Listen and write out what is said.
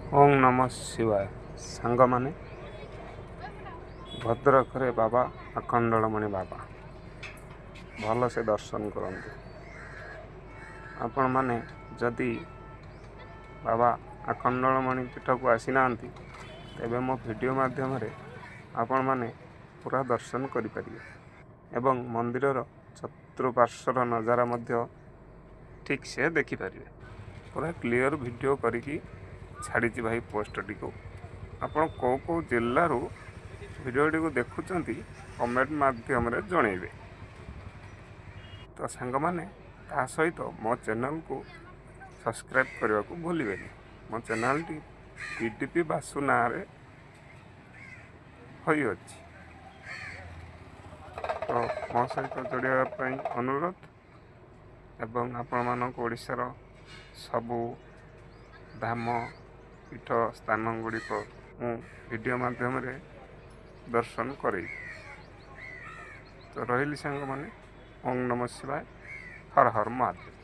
ଓଁ ନମଃ ଶିବାୟ। ସାଙ୍ଗମାନେ, ଭଦ୍ରକରେ ବାବା ଆଖଣ୍ଡଳମଣି ବାବା ଭଲସେ ଦର୍ଶନ କରନ୍ତୁ। ଆପଣମାନେ ଯଦି ବାବା ଆଖଣ୍ଡଳମଣି ପୀଠକୁ ଆସିନାହାନ୍ତି, ତେବେ ମୋ ଭିଡ଼ିଓ ମାଧ୍ୟମରେ ଆପଣମାନେ ପୁରା ଦର୍ଶନ କରିପାରିବେ ଏବଂ ମନ୍ଦିରର ଚତୁଃପାର୍ଶ୍ୱର ନଜାରା ମଧ୍ୟ ଠିକ୍ ସେ ଦେଖିପାରିବେ। ପୁରା କ୍ଲିଅର୍ ଭିଡ଼ିଓ କରିକି ଛାଡ଼ିଛି ଭାଇ ପୋଷ୍ଟଟିକୁ। ଆପଣ କେଉଁ କେଉଁ ଜିଲ୍ଲାରୁ ଭିଡ଼ିଓଟିକୁ ଦେଖୁଛନ୍ତି, କମେଣ୍ଟ ମାଧ୍ୟମରେ ଜଣେଇବେ। ତ ସାଙ୍ଗମାନେ, ତା ସହିତ ମୋ ଚ୍ୟାନେଲକୁ ସବସ୍କ୍ରାଇବ୍ କରିବାକୁ ଭୁଲିବେନି। ମୋ ଚ୍ୟାନେଲଟି ପି ଡି ପି ବାସୁ ନାଁରେ ହୋଇଅଛି। ତ ମୋ ସହିତ ଯୋଡ଼ିବା ପାଇଁ ଅନୁରୋଧ ଏବଂ ଆପଣମାନଙ୍କୁ ଓଡ଼ିଶାର ସବୁ ଧାମ ପୀଠ ସ୍ଥାନ ଗୁଡ଼ିକ ମୁଁ ଭିଡ଼ିଓ ମାଧ୍ୟମରେ ଦର୍ଶନ କରେଇବି। ତ ରହିଲି ସାଙ୍ଗମାନେ, ଓଁ ନମଃ ଶିବାୟ, ହର ହର ମହାଦେବ।